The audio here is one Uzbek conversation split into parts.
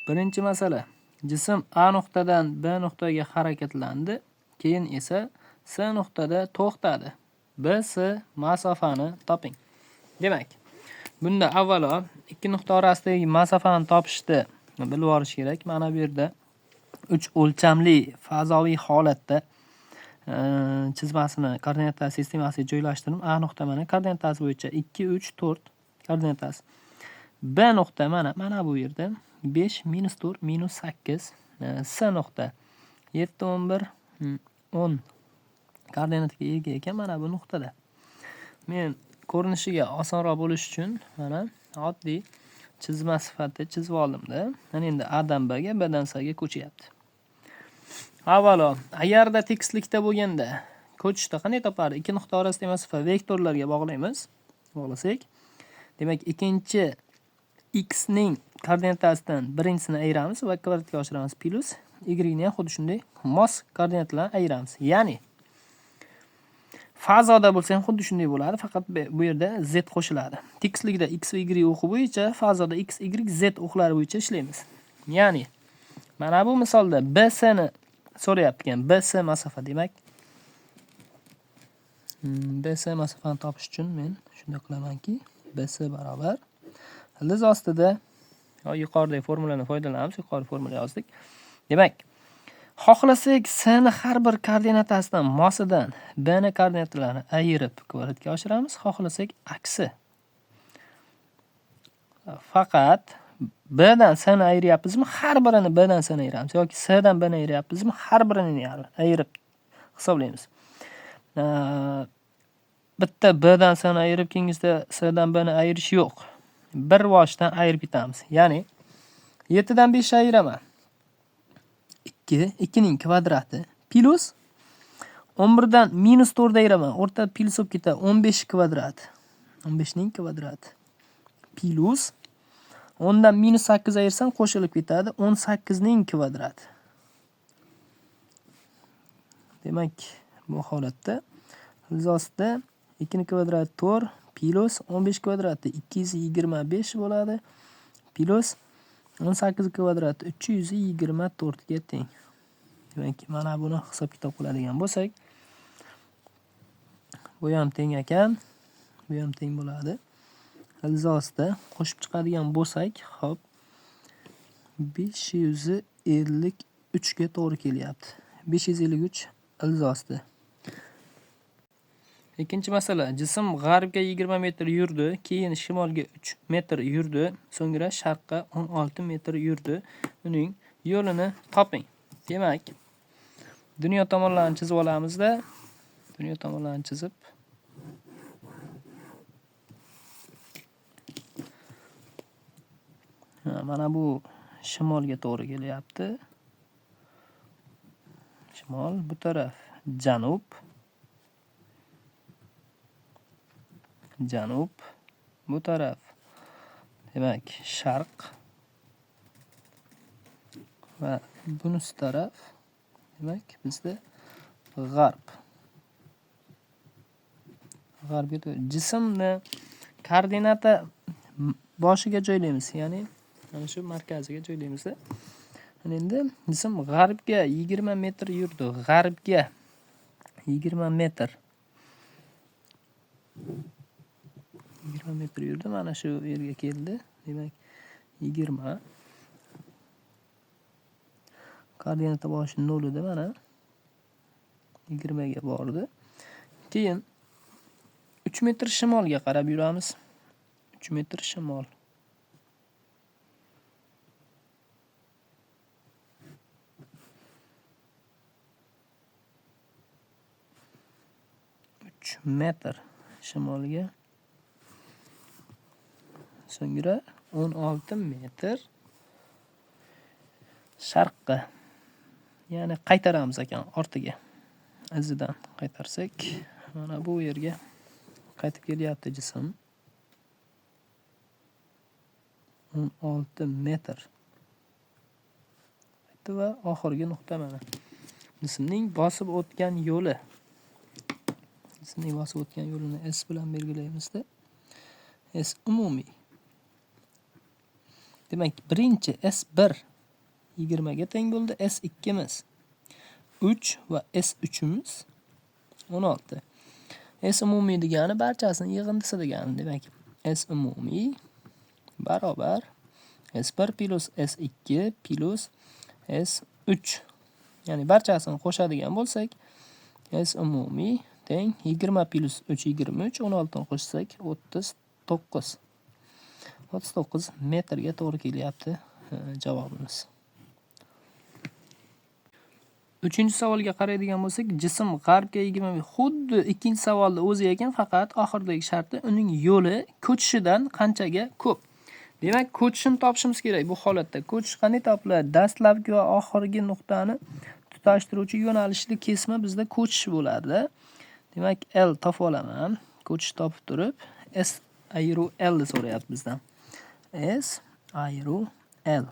Birinchi masala. Jism A nuqtadan B nuqtaga harakatlandi, keyin esa C nuqtada to'xtadi. BC masofani toping. Demak, bunda avvalo ikki nuqta orasidagi masofani topishni bilib olish kerak. Mana bu yerda 3 o'lchamli fazoviy holatda chizmasini koordinata sistemasiga joylashtirdim. A nuqta mana koordinatasi bo'yicha 2, 3, 4 koordinatasi. B nuqta mana bu yerda 5, -4, -8. C nuqta 7, 11, 10 koordinataga ega ekan mana bu nuqtada. Men ko'rinishiga osonroq bo'lish uchun mana oddiy chizma sifatida chizib oldimda. Mana endi A dan B ga, B dan C ga ko'chyapti. Avvalo, agarda tekislikda bo'lganda ko'chishda qanday topardik? Ikki nuqta orasidagi masofa vektorlarga bog'laymiz. Bog'lasak, demak, ikkinchi x ning koordinatasidan birinchisini ayiramiz va kvadratga oshiramiz, plus y ni ham xuddi shunday mos koordinatalardan ayiramiz. Ya'ni fazoda bo'lsa ham xuddi shunday bo'ladi, faqat bu yerda z qo'shiladi. Tekislikda x va y o'qi bo'yicha, fazoda x, y, z o'qlari bo'yicha ishlaymiz. Ya'ni mana bu misolda BC ni so'rayapti ekan. BC masofa, demak BC masofani topish uchun men shunday qilamanki, BC barobar ildiz ostida yuqoridagi formuladan foydalanamiz. Yuqori formula yozdik. Demak, xohlasak C ni har bir koordinatasidan mosidan B ni koordinatalarini ayirib kvadratga oshiramiz, xohlasak aksi. Faqat B dan C ni ayiryapmizmi, har birini B dan C ni ayiramiz yoki C dan B ni ayiryapmizmi, har birini ayirib hisoblaymiz. Bitta B dan C ni ayirib, keyingisida C dan B ni ayirish yo'q. Bir boshdan ayirib ketamiz. Ya'ni 7 dan 5 ayiraman. 2, 2 ning kvadrati plus 11 dan -4 ayiraman. O'rta plus bo'lib ketadi. 15 kvadrat. 15 ning kvadrati plus 10 dan -8 ayirsam qo'shilib ketadi. 18 ning kvadrati. Demak, bu holatda ildiz ostida 2 ning kvadrati 4 plus 15 kvadrati 225 bo'ladi. Plus 18 kvadrati 324 ga teng. Demak, mana buni hisob-kitob qiladigan bo'lsak, bu ham teng ekan, bu ham teng bo'ladi. Ildiz ostida qo'shib chiqadigan bo'lsak, xo'p, 553 ga to'g'ri kelyapti. 553 ildiz ostida. Ikkinchi masala. Jism g'arbga 20 metr yurdi, keyin shimolga 3 metr yurdi, so'ngra sharqqa 16 metr yurdi. Uning yo'lini toping. Demak, dunyo tomonlarini chizib olamizda, dunyo tomonlarini chizib mana bu shimolga to'g'ri kelyapti. Shimol, bu taraf janub. Janub, bu taraf demak sharq va bunisi taraf demak bizda g'arb. G'arbga jismni koordinata boshiga joylaymiz, ya'ni mana shu markaziga joylaymiz. Mana endi jism g'arbga 20 metr yurdi. G'arbga 20 metr. 20 metr yurdi, mana shu yerga keldi. Demak, 20. Koordinata boshi 0 edi, mana 20 ga bordi. Keyin 3 metr shimolga qarab yuramiz. 3 metr shimol. 3 metr shimolga. So'ngra 16 metr sharqqa. Ya'ni qaytaramiz ekan ortiga. Izidan qaytarsak, mana bu yerga qaytib kelyapti jism. 16 metr. Va oxirgi nuqta mana. Jismning bosib o'tgan yo'li. Jismning bosib o'tgan yo'lini S bilan belgilaymizda. S umumiy. Demak, birinchi S1 20 ga teng bo'ldi. S2miz 3 va S3imiz 16. S umumiy degani barchasini yig'indisi degani. Demak, S umumiy barobar S1 plus S2 plus S3. Ya'ni barchasini qo'shadigan bo'lsak, S umumiy teng 20 plus 3 23, 16 ni qo'shsak 39. 39 metrga to'g'ri kelyapti javobimiz. Uchinchi savolga qaraydigan bo'lsak, jism g'arbga 20, xuddi ikkinchi savolda o'zi ekan, faqat oxiridagi sharti uning yo'li ko'chishidan qanchaga ko'p. Demak, ko'chishini topishimiz kerak bu holatda. Ko'chish qanday topiladi? Dastlabki va oxirgi nuqtani tutashtiruvchi yo'nalishli kesma bizda ko'chish bo'ladi. Demak, L topib olaman. Ko'chish topib turib, S ayiruv L ni so'rayapti bizdan. S ayiruv L.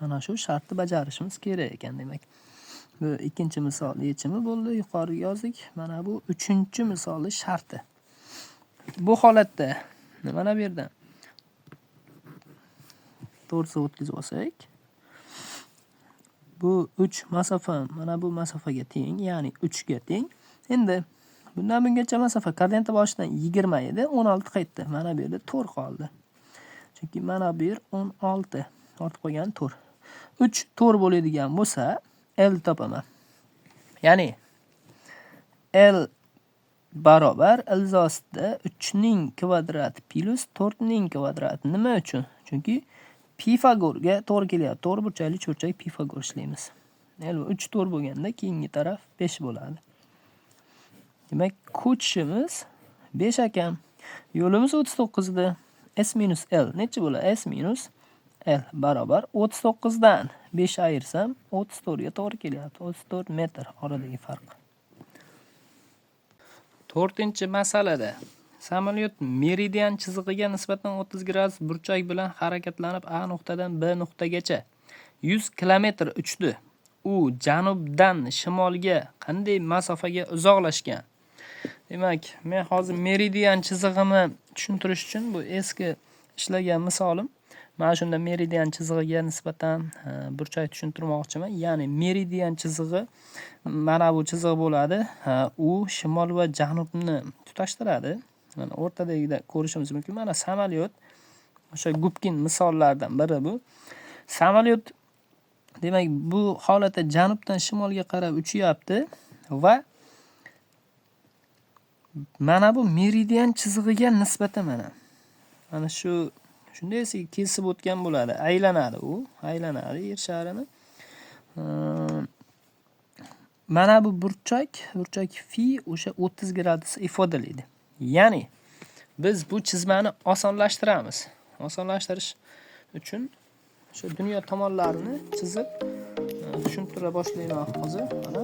Mana shu shartni bajarishimiz kerak ekan, demak. Bu ikkinchi misol yechimi bo'ldi, yuqoriga yozdik. Mana bu uchinchi misolning sharti. Bu holatda mana bu yerdan to'g'risi o'tkazib olsak, bu 3 masofa mana bu masofaga teng, ya'ni 3 ga teng. Endi bundan bungacha masofa koordinata boshidan 20 edi, 16 qaytdi. Mana bu yerda 4 qoldi. Chunki mana bu yer 16, ortib qolgan 4. 3 4 bo'ladigan bo'lsa, L topaman. Ya'ni L barobar ilzosida 3 ning kvadrati plus 4 ning kvadrati. Nima uchun? Chunki Pifagorga to'g'ri kelyapti. To'g'ri burchakli cho'rchak Pifagor ishlaymiz. L 3 4 bo'lganda keyingi taraf 5 bo'ladi. Demak, ko'chishimiz 5 ekan. Yo'limiz 39 edi. S minus L necha bo'ladi? S minus L barobar 39 dan 5 ayirsam 34 ga to'g'ri kelyapti. 34 metr oradagi farq. 4-chi masalada samolyot meridian chizig'iga nisbatan 30 gradus burchak bilan harakatlanib A nuqtadan B nuqtagacha 100 kilometr uchdi. U janubdan shimolga qanday masofaga uzoqlashgan? Demak, men hozir meridian chizig'ini tushuntirish uchun bu eski ishlagan misolim. Mana shunda meridian chizig'iga nisbatan burchak tushuntirmoqchiman. Ya'ni meridian chizig'i mana bu chiziq bo'ladi. U shimol va janubni tutashtiradi. Mana o'rtadagida ko'rishimiz mumkin. Mana samolyot, o'sha Gubkin misollardan biri bu. Samolyot demak bu holatda janubdan shimolga qarab uchyapti va mana bu meridian chizig'iga nisbatan mana shu shunday kesib o'tgan bo'ladi. Aylanadi u, aylanadi yer sharini. Mana bu burchak fi o'sha 30 gradus ifodalaydi. Ya'ni biz bu chizmani osonlashtiramiz. Osonlashtirish uchun o'sha dunyo tomonlarini chizib tushuntira boshlayman hozir. Mana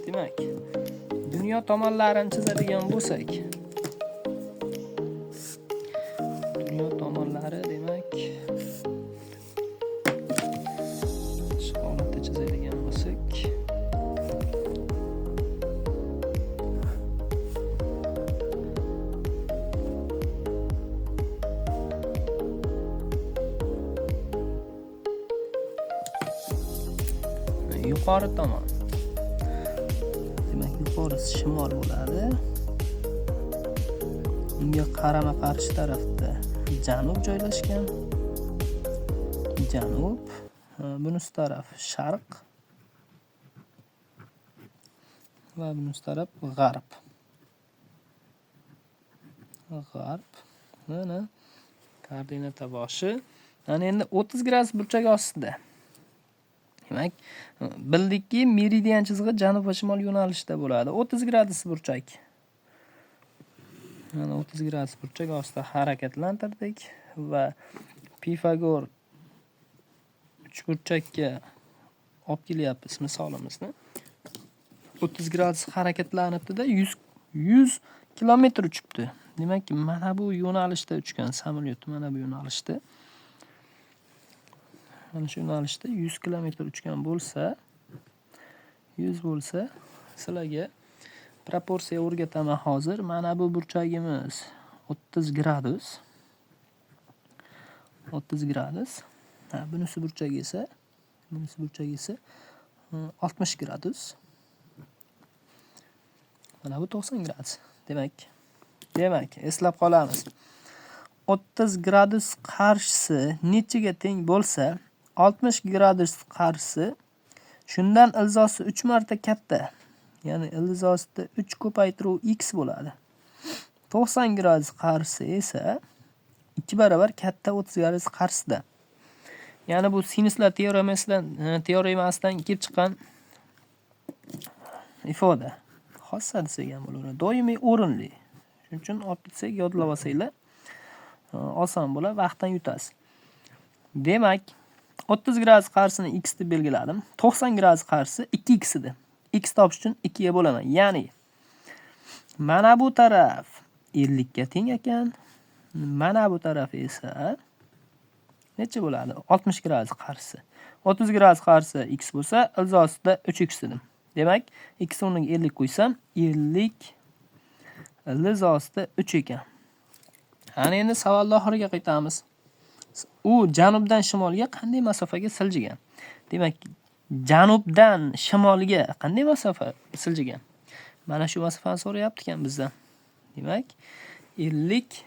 demak, dunyo tomonlarini chizadigan bo'lsak, dunyo tomonlari demak shu holatda chizadigan bo'lsak, yuqori tomon. Demak, yuqorisi shimol bo'ladi. Unga qarama-qarshi tarafda janub joylashgan. Janub, bunisi taraf sharq va bunisi taraf g'arb. G'arb. Mana koordinata boshi. Mana endi 30 gradus burchak ostida. Demak, bildikki, meridian chizig'i janub va shimol yo'nalishida bo'ladi. 30 gradus burchak. Mana 30 gradus burchak ostida harakatlantirdik va Pifagor uchburchakka olib kelyapmiz misolimizni. 30 gradus harakatlanibdi-da, 100 kilometr uchibdi. Demak, mana bu yo'nalishda uchgan samolyot, mana bu yo'nalishda. Mana shu yo'nalishda 100 kilometr uchgan bo'lsa, 100 bo'lsa, sizlarga proporsiya o'rgataman hozir. Mana bu burchagimiz 30 gradus. 30 gradus. Bunisi burchagi esa, bunisi burchagi esa 60 gradus. Mana bu 90 gradus. Demak, eslab qolamiz. 30 gradus qarshisi nechiga teng bo'lsa, 60 gradus qarshisi shundan ildiz 3 marta katta. Ya'ni ildiz ostida 3 ko'paytiruv x bo'ladi. 90 gradus qarshisi esa 2 barobar katta 30 gradus qarshisida. Ya'ni bu sinuslar teoremasidan kelib chiqqan ifoda. Xossa desak ham bo'laveradi. Doimiy o'rinli. Shuning uchun olib ketsak, yodlab olsanglar oson bo'ladi, vaqtdan yutasiz. Demak, 30 gradus qarshisini x deb belgiladim. 90 gradus qarshisi 2x edi. X topish uchun 2 ga bo'laman. Ya'ni mana bu taraf 50 ga teng ekan. Mana bu taraf esa necha bo'ladi? 60 gradus qarshisi. 30 gradus qarshisi x bo'lsa, ildiz ostida 3x dedim. Demak, x o'rniga 50 qo'ysam, 50 ildiz ostida 3 ekan. Ana endi savolni oxiriga qaytamiz. U janubdan shimolga qanday masofaga siljigan? Demak, janubdan shimolga qanday masofa siljigan? Mana shu masofani so'rayapti ekan bizdan. Demak, 50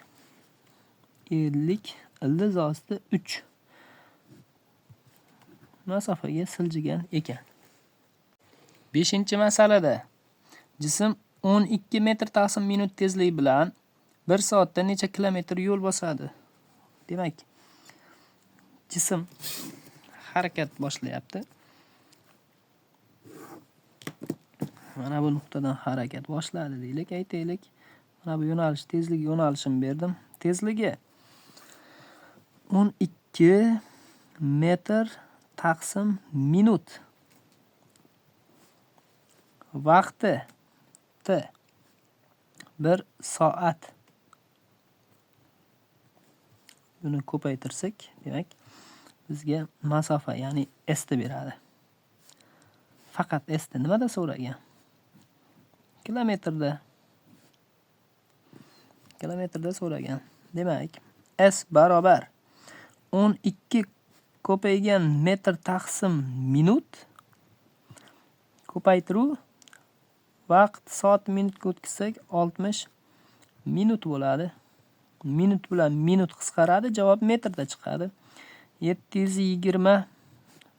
ildiz ostida 3 masofaga siljigan ekan. 5-masalada jism 12 metr taqsim minut tezlik bilan 1 soatda necha kilometr yo'l bosadi? Demak, jism harakat boshlayapti. Mana bu nuqtadan harakat boshladi deylik, aytaylik. Mana bu yo'nalish, tezlik yo'nalishini berdim. Tezligi 12 metr taqsim minut. Vaqti t 1 soat. Buni ko'paytirsak, demak, bizga masofa, ya'ni s ni beradi. Faqat s ni nimada so'ragan? Kilometrda. Kilometrda so'ragan. Demak, s barobar 12 ko'paygan metr taqsim minut ko'paytiruv vaqt soat minutga o'tkazsak 60 minut bo'ladi. Minut bilan minut qisqaradi, javob metrda chiqadi. 720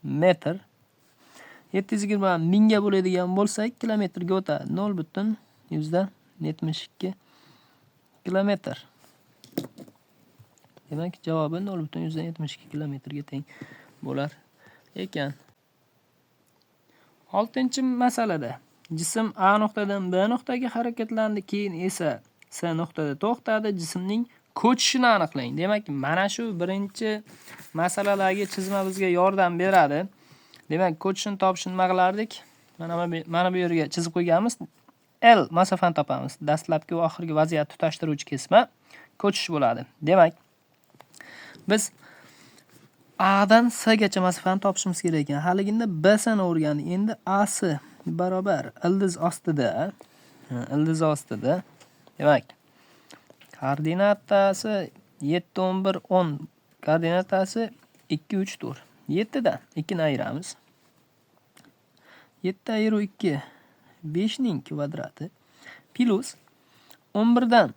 metr. 720 mingga bo'ladigan bo'lsak, kilometrga o'tadi. 0,72 kilometr. Demak, javobi 0,72 kilometrga teng bo'lar ekan. 6-masalada jism A nuqtadan B nuqtaga harakatlandi, keyin esa C nuqtada to'xtadi. Jismning ko'chishini aniqlang. Demak, mana shu birinchi masalalarga chizma bizga yordam beradi. Demak, ko'chishini topishni nima qilardik? Mana bu yerga chizib qo'yganmiz. L masofani topamiz. Dastlabki va oxirgi vaziyat tutashtiruvchi kesma ko'chish bo'ladi. Demak, biz A dan C gacha masofani topishimiz kerak ekan. Haliginda B S ni o'rgandik. Endi AS barobar ildiz ostida, ildiz ostida. Demak, koordinatasi 7 11 10, koordinatasi 2 3 4. 7 dan 2 ni ayiramiz. 7 ayiruv 2 5 ning kvadrati plus 11 dan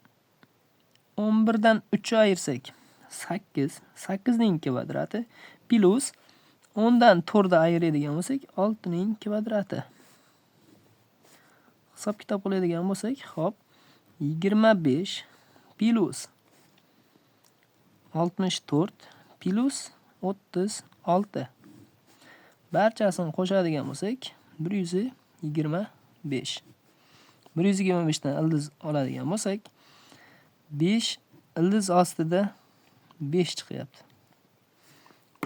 3 ayirsak 8, 8 ning kvadrati plus 10 dan 4 ni ayiradigan bo'lsak 6 ning kvadrati. Hisob kitob qiladigan bo'lsak, xo'p, 25 plus 64 plus 36. Barchasini qo'shadigan bo'lsak 125. 125 dan ildiz oladigan bo'lsak 5 ildiz ostida 5 chiqyapti.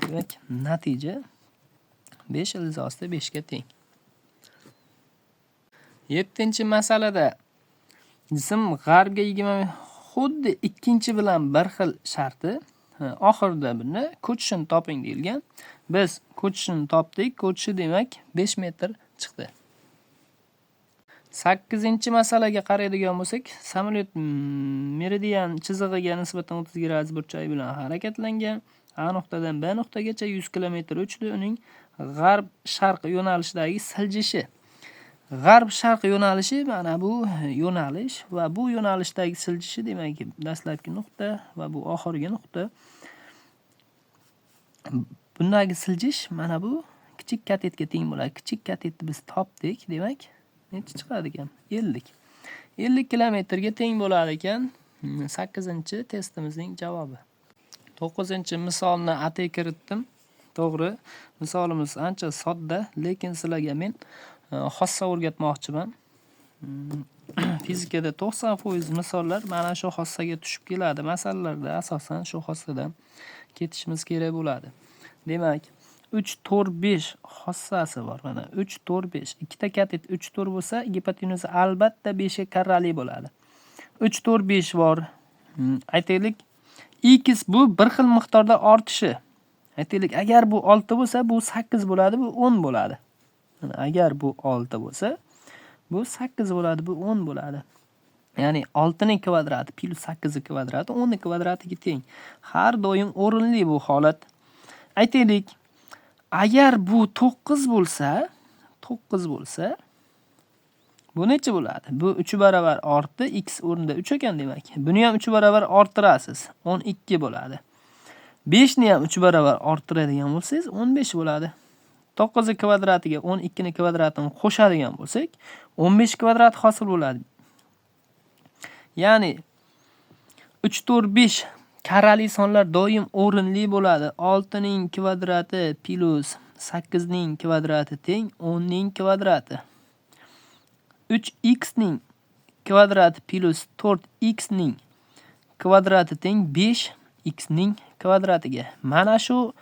Demak, natija 5 ildiz ostida 5 ga teng. 7-masalada jism g'arbga 20 xuddi ikkinchi bilan bir xil sharti. Oxirida buni ko'chishini toping deyilgan. Biz ko'chishini topdik. Ko'chishi demak 5 metr chiqdi. 8-masalaga qaraydigan bo'lsak, samolyot meridian chizig'iga nisbatan 30 gradus burchak bilan harakatlangan. A nuqtadan B nuqtagacha 100 kilometr uchdi. Uning g'arb-sharq yo'nalishidagi siljishi. G'arb-sharq yo'nalishi mana bu yo'nalish va bu yo'nalishdagi siljishi, demak, dastlabki nuqta va bu oxirgi nuqta. Bundagi siljish mana bu kichik katetga teng bo'ladi. Kichik katetni biz topdik, demak, necha chiqadi ekan? 50. 50 kilometrga teng bo'ladi ekan 8-testimizning javobi. 9-misolni atay kiritdim. To'g'ri, misolimiz ancha sodda, lekin sizlarga men xossa o'rgatmoqchiman. Fizikada 90% misollar mana shu xossaga tushib keladi. Masalalarda asosan shu xossadan ketishimiz kerak bo'ladi. Demak, 3, 4, 5 xossasi bor. Mana 3, 4, 5. Ikkita katet 3, 4 bo'lsa, gipotenuza albatta 5 ga karrali bo'ladi. 3, 4, 5 bor. Aytaylik, x bu bir xil miqdorda ortishi. Aytaylik, agar bu 6 bo'lsa, bu 8 bo'ladi, bu 10 bo'ladi. Mana agar bu 6 bo'lsa, bu 8 bo'ladi, bu 10 bo'ladi. Ya'ni 6 ning kvadrati plus 8 ning kvadrati 10 ning kvadratiga teng. Har doim o'rinli bu holat. Aytaylik, agar bu 9 bo'lsa, 9 bo'lsa, bu necha bo'ladi? Bu 3 barobar ortdi, x o'rnida 3 ekan demak. Buni ham 3 barobar orttirasiz, 12 bo'ladi. 5 ni ham 3 barobar orttiradigan bo'lsangiz, 15 bo'ladi. 9 ning kvadratiga 12 ning kvadratini qo'shadigan bo'lsak, 15 kvadrat hosil bo'ladi. Ya'ni 3, 4, 5 karrali sonlar doim o'rinli bo'ladi. 6 ning kvadrati plus 8 ning kvadrati teng 10 ning kvadrati. 3x ning kvadrati plus 4x ning kvadrati teng 5x ning kvadratiga. Mana shu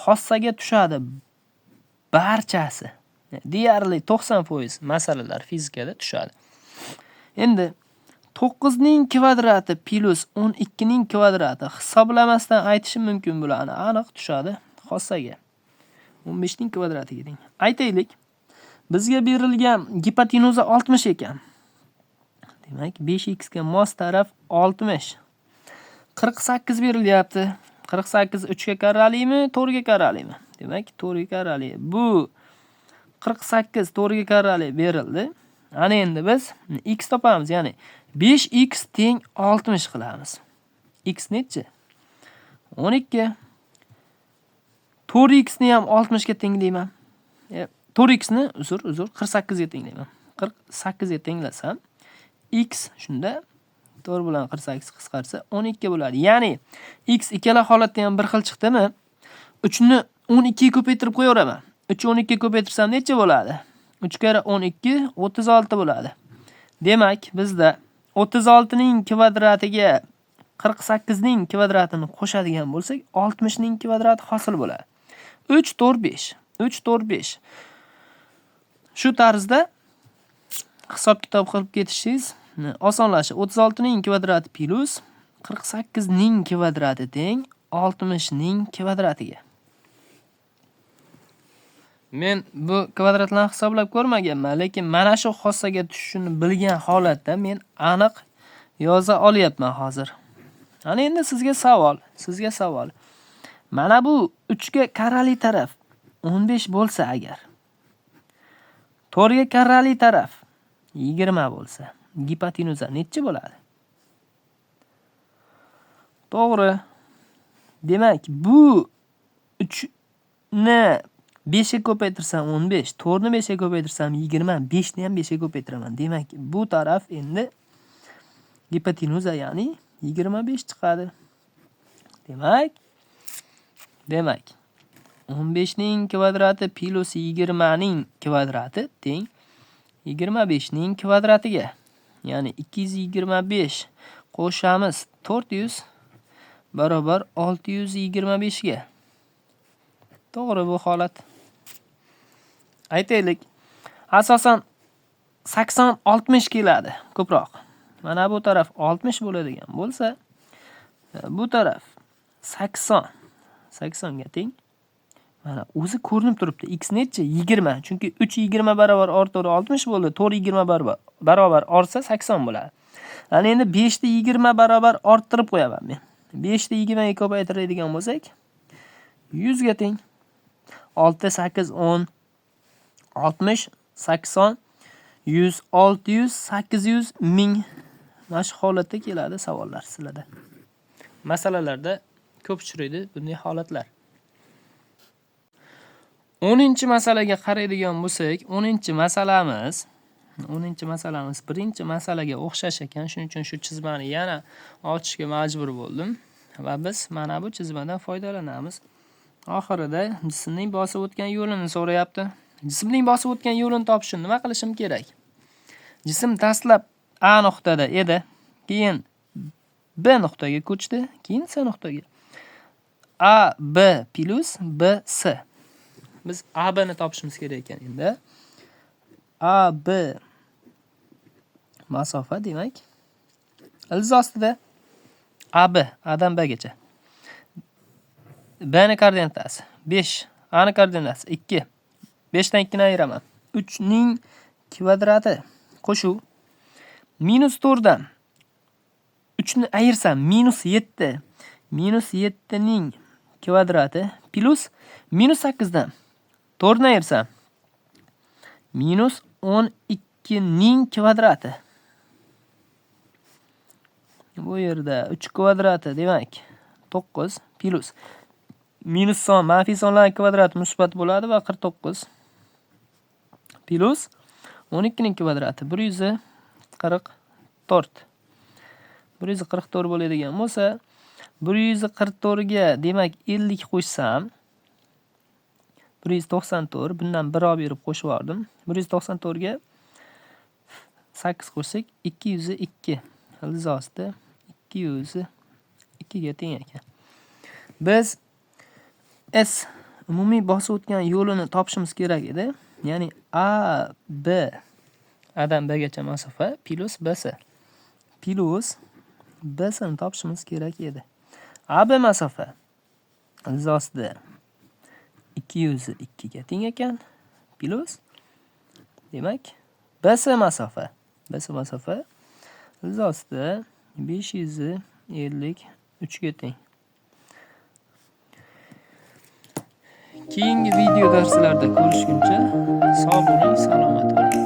xossaga tushadi barchasi. Deyarli 90% masalalar fizikada tushadi. Endi 9 ning kvadrati plus 12 ning kvadrati hisoblamasdan aytishim mumkin bularni. Aniq tushadi xossaga. 15 ning kvadratiga teng. Aytaylik, bizga berilgan gipotenuza 60 ekan. Demak, 5x ga mos taraf 60. 48 berilyapti. 48 3 ga karralimi, 4 ga karralimi? Demak, 4 ga karrali. Bu 48 4 ga karrali berildi. Ana endi biz x topamiz, ya'ni 5x teng 60 qilamiz. X necha? 12. 4x ni ham 60 ga tenglayman. 4x ni uzr 48 ga tenglayman. 48 ga tenglasam x shunda 4 bilan 48 qisqarsa 12 bo'ladi. Ya'ni x ikkala holatda ham bir xil chiqdimi? 3 ni 12 ga ko'paytirib qo'yaveraman. 3 12 ga ko'paytirsam necha bo'ladi? 3 karra 12 36 bo'ladi. Demak, bizda 36 ning kvadratiga 48 ning kvadratini qo'shadigan bo'lsak, 60 ning kvadrati hosil bo'ladi. 3 4 5. 3 4 5. Shu tarzda hisob-kitob qilib ketishingiz osonlashadi. 36 ning kvadrati plus 48 ning kvadrati teng 60 ning kvadratiga. Men bu kvadratlarni hisoblab ko'rmaganman, lekin mana shu xossaga tushishini bilgan holatda men aniq yoza olyapman hozir. Ana endi sizga savol, sizga savol. Mana bu 3 ga karrali taraf 15 bo'lsa agar, 4 ga karrali taraf 20 bo'lsa, gipotenuza necha bo'ladi? To'g'ri. Demak, bu 3 ni 5 ga ko'paytirsam 15, 4 ni 5 ga ko'paytirsam 20, 5 ni ham 5 ga ko'paytiraman. Demak, bu taraf endi gipotenuza, ya'ni 25 chiqadi. Demak, 15 ning kvadrati plus 20 ning kvadrati teng 25 ning kvadratiga. Ya'ni 225 qo'shamiz 400 barobar 625 ga. To'g'ri bu holat. Aytaylik, asosan 80-60 keladi ko'proq. Mana bu taraf 60 bo'ladigan bo'lsa, bu taraf 80 ga teng. Mana o'zi ko'rinib turibdi. X necha? 20. Chunki 3 20 barobar ortib 60 bo'ldi. 4 20 barobar ortsa 80 bo'ladi. Ana endi 5 ni 20 barobar orttirib qo'yaman men. 5 ni 20 ga ko'paytiradigan bo'lsak, 100 ga teng. 6, 8, 10, 60, 80, 100, 600, 800, 1000. Mana shu holatda keladi savollar sizlarda. Masalalarda ko'p uchraydi bunday holatlar. 10-masalaga qaraydigan bo'lsak, 10-masalamiz birinchi masalaga o'xshash ekan. Shuning uchun shu chizmani yana ochishga majbur bo'ldim va biz mana bu chizmadan foydalanamiz. Oxirida jismning bosib o'tgan yo'lini so'rayapti. Jismning bosib o'tgan yo'lini topish uchun nima qilishim kerak? Jism dastlab A nuqtada edi, keyin B nuqtaga ko'chdi, keyin C nuqtaga. A B plus B C. Biz A B ni topishimiz kerak ekan endi. A B masofa demak ildiz ostida AB, A'dan B gacha. B ni koordinatasi 5, A ni koordinatasi 2. 5 dan 2 ni ayiraman. 3 ning kvadrati qo'shuv minus 4 dan 3 ni ayirsam minus 7. Minus 7 ning kvadrati plus minus 8 dan 4 ni ayirsam minus 12 ning kvadrati. Bu yerda 3 kvadrati demak 9 plus minus son, manfiy sonlarning kvadrati musbat bo'ladi va 49 plus 12 ning kvadrati 144. 144 bo'ladigan bo'lsa, 144 ga demak 50 qo'shsam 194, bundan 1 olib berib qo'shib yubordim. 194 ga 8 qo'shsak 202. Ildiz osti 202 ga teng ekan. Biz S umumiy bosib o'tgan yo'lini topishimiz kerak edi. Ya'ni A B, A'dan B gacha masofa plus BC plus BC ni topishimiz kerak edi. AB masofa ildiz ostida 202 ga teng ekan plus demak BC masofa, BC masofa ildiz ostida 553 ga teng. Keyingi video darslarda ko'rishguncha sog' bo'ling, salomat bo'ling.